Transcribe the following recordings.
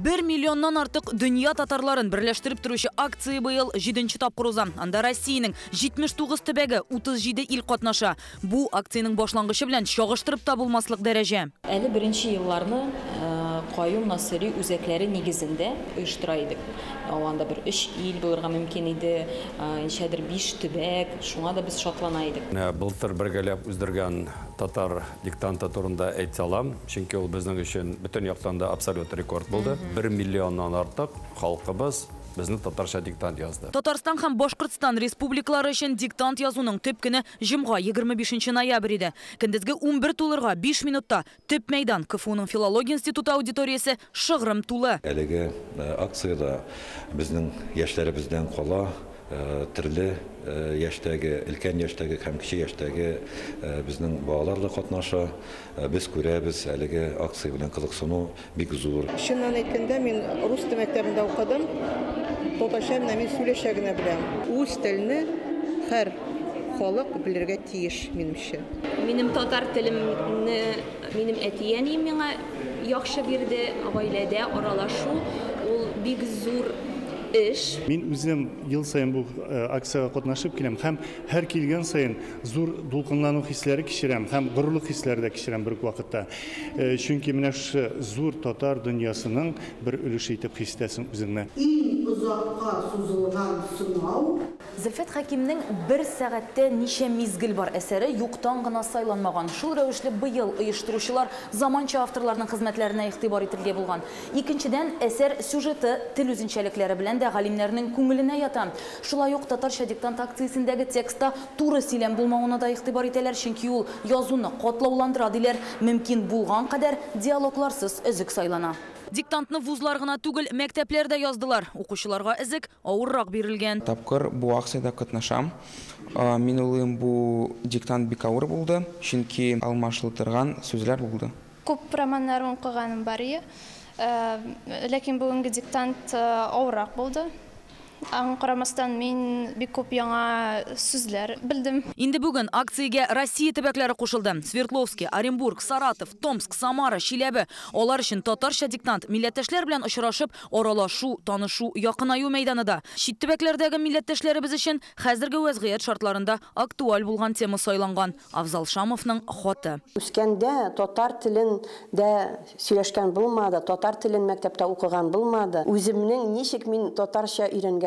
Бер миллионнан артык дөнья татарларын берләштереп торучы акция быел җиденче тапкыр уза. Анда Россиянең 79 төбәге, 37 ил катнаша. Бу акциянең башлангычы белән чагыштырып та булмаслык дәрәҗә. Әле беренче елларны Каюм Насыйри үзәкләре нигезендә оештыра идек. Анда бер 3 ил булырга мөмкин иде, ничәдер 5 төбәк, шуңа да без шатлана идек. Менә былтыр бергәләп уздырган татар диктанты турында әйтә алам, чөнки ул безнең өчен бөтен яктан да абсолют рекорд булды. 1 миллионнан артык халкыбыз безнең татарча диктант язды. Татарстан һәм Башкортстан республикалары өчен диктант язуның төп көне җомга, 25 ноябрь иде. Көндезге 11 тулырга 5 минутта төп мәйдан КФУның филология институты аудиториясе шыгрым тулы. Әлеге акциядә безнең яшьләребездән кала төрле яшьтәге, өлкән яшьтәге һәм кече яшьтәге безнең балалар да катнаша. Без күрәбез, әлеге акция белән кызыксыну бик зур. Чыннан әйткәндә, мин рус теле мәктәбендә укыдым. Татарча менә мин сөйләшә генә беләм. Үз телне һәр халык белергә тиеш, минемчә. Минем татар телемне минем әти-әнием миңа яхшы бирде. Гаиләдә аралашу ул бик зур эш. Мин үзем ел саен бу акциягә катнашып киләм һәм һәр килгән саен зур дулкынлану хисләре кичерәм һәм горурлык хисләре дә кичерәм бер үк вакытта. Чөнки менә шушы зур татар дөньясының бер өлеше итеп хис итәсең үзеңне. Иң озакка сузылган сынау. Зөлфәт Хәкимнең бер сәгатьтә ничә мизгел бар әсәре юктан гына сайланмаган. Шул рәвешле быел оештыручылар заманча авторларның хезмәтләренә игътибар итергә булган. Икенчедән, әсәр сюжеты, тел үзенчәлекләре белән дә галимнәрнең күңеленә ята. Шулай ук татарча диктант акциясендәге текстта туры сөйләм булмавына да игътибар итәләр, чөнки ул язуны катлауландыра диләр. Мөмкин булган кадәр диалогларсыз өзек сайлана. Диктантны вузлар гына түгел, мәктәпләр дә яздылар. Укучыларга эзек авыррак бирелгән. Тапкыр бу акциядә катнашам. Мин уйлыйм, бу диктант бик авыр булды, чөнки алмаштырган сүзләр булды. Күп романнар укыганым бар иде. Ләкин бүгенге диктант авыррак булды. Аңа карамастан мин бик күп яңа сүзләр белдем. Инде бүген акциягә Россия төбәкләре кушылды. Свердловский, Оренбург, Саратов, Томск, Самара, Чиләбе. Алар өчен татарча диктант милләттәшләр белән очрашып, аралашу, танышу, якынаю мәйданы да. Чит төбәкләрдәге милләттәшләребез өчен хәзерге вәзгыять шартларында актуаль булган тема сайланган. Афзал Шамовның хаты. Үскәндә татар телен дә сөйләшкән булмады, татар телен мәктәптә укыган булмады. Үземнең ничек мин татарча өйрәнгәнемне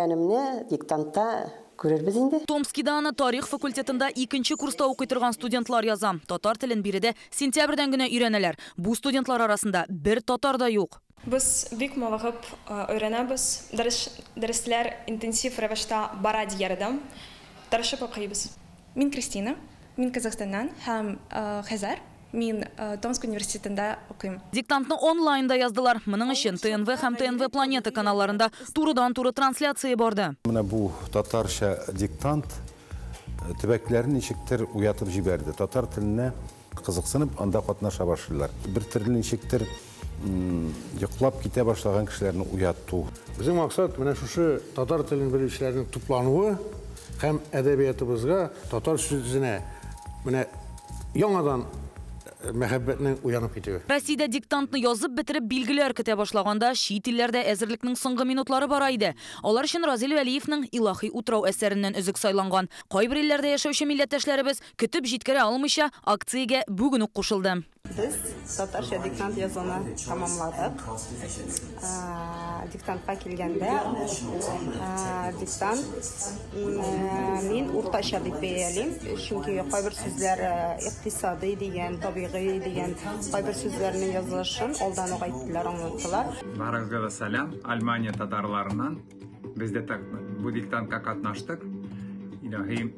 диктантта күрербез инде. Томскида аны тарих факультетында икенче курста укый торган студентлар яза. Татар телен биредә сентябрьдән генә өйрәнәләр. Бу студентлар арасында бер татар да юк. Без бик мавыгып өйрәнәбез. Дәресләр интенсив рәвештә бара дияр идем. Тырышып укыйбыз. Мин Кристина, мин Казахстаннан һәм Хәзәр. Мин Томск университетында укыйм. Диктантны онлайнда яздылар. Моның өчен ТНВ һәм ТНВ Планета каналларында турыдан-туры трансляция барды. Менә бу татарча диктант төбәкләрне ничектер уятып җибәрде. Татар теленә кызыксынып, анда катнаша башлыйлар. Бер төрле ничектер йоклап китә башлаган кешеләрне уяту. Безнең максат менә шушы татар телен белүчеләрнең туплануы һәм әдәбиятыбызга, татар сүзенә менә яңадан мәхәббәтнең уянып китүе. Россиядә диктантны язып бетереп билгеләр көтә башлаганда чит илләрдә әзерлекнең соңгы минутлары бара иде. Алар өчен Разил Вәлиевнең Илаһи утрау әсәреннән өзек сайланган. Кайбер илләрдә яшәүче милләттәшләребез көтеп җиткерә алмыйча акциягә бүген үк кушылды. Без татарча диктант язуны тамамладык. Диктантка килгәндә, диктант мин уртача дип бәялим, чөнки кайбер сүзләр икътисади дигән, табигый дигән кайбер сүзләрнең язылышын алдан ук әйттеләр, аңлаттылар. Барыгызга да сәлам, Алмания татарларыннан. Без дә бу диктантка катнаштык. Илаһи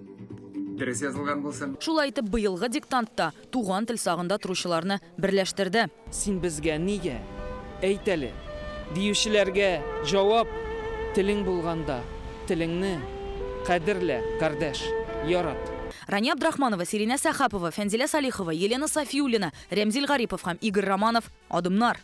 дөрес язылган булсын. Шулай итеп, быелгы диктантта туган тел сагында торучыларны берләштерде. Син безгә нигә? Әйт әле. Диючеләргә җавап: телең булганда, телеңне кадерлә, кардәш, ярат. Рания Абдрахманова, Сиринә Сәхапова, Фәнзилә Салихова, Елена Сафиуллина, Рәмзил Гарипов һәм Игорь Романов. Адымнар.